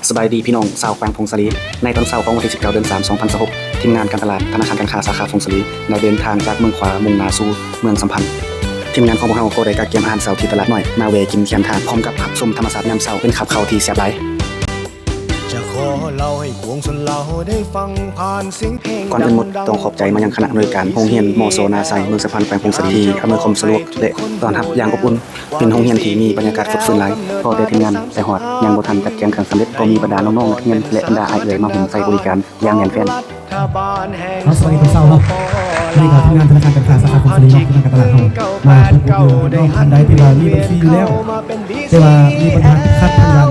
ສະບາຍດີພີ່ນ້ອງຊາວແຂວງຜົ້ງສາລີ. ໃນຕອນເຊົ້າຂອງວັນທີສິບເກົ້າ ເດືອນສາມ ສອງພັນຊາວຫົກ ທີມງານການຕະຫຼາດທະນາຄານການຄ້າສາຂາຜົ້ງສາລີ ໄດ້ເດີນທາງຈາກເມືອງຂວາ ມຸ່ງໜ້າສູ່ເມືອງສຳພັນ. ທີມງານຂອງພວກເຮົາກໍໄດ້ກະກຽມອາຫານເຊົ້າທີ່ຕະຫຼາດນ້ອຍ ມາແວ່ກິນແຄມທາງ ພ້ອມກັບຮັບຊົມທຳມະຊາດຍາມເຊົ້າ ເປັນຄາບເຂົ້າທີ່ແຊບຫຼາຍ. ຈະຂໍເລົ່າໃຫ້ປວງຊົນລາວໄດ້ຟັງຜ່ານສຽງເພງ. ກ່ອນອື່ນໝົດ ຕ້ອງຂອບໃຈມາຍັງຄະນະອຳນວຍການໂຮງຮຽນ ມສ ນາໄຊ ເມືອງສຳພັນ ແຂວງຜົ້ງສາລີ ທີ່ອຳນວຍຄວາມສະດວກ ແລະ ຕ້ອນຮັບຢ່າງອົບອຸ່ນ. ເປັນໂຮງຮຽນທີ່ມີບັນຍາກາດຟົດຟື້ນຫຼາຍ, ເພາະແຕ່ທີມງານໄປຮອດຍັງບໍ່ທັນຈັດແຈງເຄື່ອງສຳເລັດ ກໍມີບັນດານ້ອງໆນັກຮຽນ ແລະ ບັນດາອ້າຍເອື້ອຍມາໂຮມໃສ່ບໍລິການຢ່າງແໜ້ນແຟ້ນ. ເອົາ ສະບາຍດີຕອນເຊົ້າເນາະ. ມື້ນີ້ກໍທີມງານທະນາຄານການຄ້າສາຂາຜົ້ງສາລີເນາະ, ທີມງານການຕະຫຼາດເຮົາມາພົບເບິ່ງນ້ອງໆທ່ານໃດທີ່ວ່າມີບັນຊີຢູ່ແລ້ວ ແຕ່ວ່າມີບັນຫາຕິດຂັດທາງດ້ານ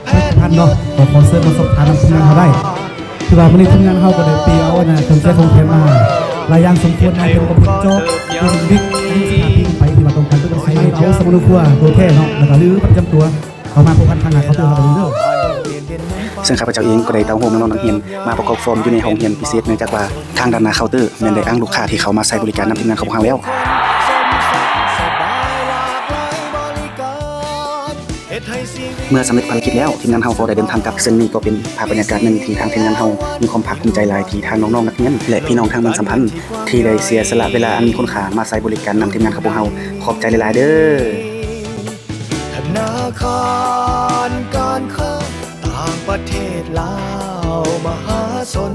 ຜະລິດຕະພັນເນາະ, ກໍຂໍເຊີນມາສອບຖາມນຳທີມງານເຮົາໄດ້. ຄືວ່າມື້ນີ້ທີມງານເຮົາກໍໄດ້ເຕຍເອົາອັນນ່າເຄື່ອງໃຊ້ຂອງແຖມມາຫຼາຍຢ່າງສົມຄວນເນາະ, ເປັນປະເພດຈອກ, ເປັນເດັກອາຍຸສິບຫ້າປີຂຶ້ນໄປ ທີ່ວ່າຕ້ອງການເປັນອາໄສ ເອົາສຳມະໂນຄົວໂຕແທນເນາະ ແລ້ວກໍຫຼືບັດປະຈຳຕົວ ເຂົ້າມາພົວພັນທາງໜ້າເຄົາເຕີເຮົາໄດ້ເດີ. ເຊິ່ງຂ້າພະເຈົ້າເອງກໍໄດ້ເຕົ້າໂຮມນ້ອງໆນັກຮຽນມາປະກອບຟອມຢູ່ໃນຫ້ອງຮຽນພິເສດ ເນື່ອງຈາກວ່າທາງດ້ານໜ້າເຄົາເຕີແມ່ນໄດ້ອ້າງລູກຄ້າທີ່ເຂົ້າມາໃຊ້ບໍລິການນຳທີມງານຂອງພວກເຮົາແລ້ວ. ເມື່ອສຳເລັດພາລະກິດແລ້ວ ທີມງານເຮົາກໍໄດ້ເດີນທາງກັບ. ເຊິ່ງນີ້ກໍເປັນພາບບັນຍາກາດໜຶ່ງທີ່ທາງທີມງານເຮົາມີຄວາມພາກພູມໃຈຫຼາຍ ທີ່ທາງນ້ອງໆນັກຮຽນ ແລະ ພີ່ນ້ອງທາງເມືອງສຳພັນ ທີ່ໄດ້ເສຍສະຫຼະເວລາອັນມີຄຸນຄ່າມາໃຊ້ບໍລິການນຳທີມງານຂອງພວກເຮົາ. ຂອບໃຈຫຼາຍໆເດີ. ທະນາຄານການຄ້າຕ່າງປະເທດລາວມະຫາຊົນ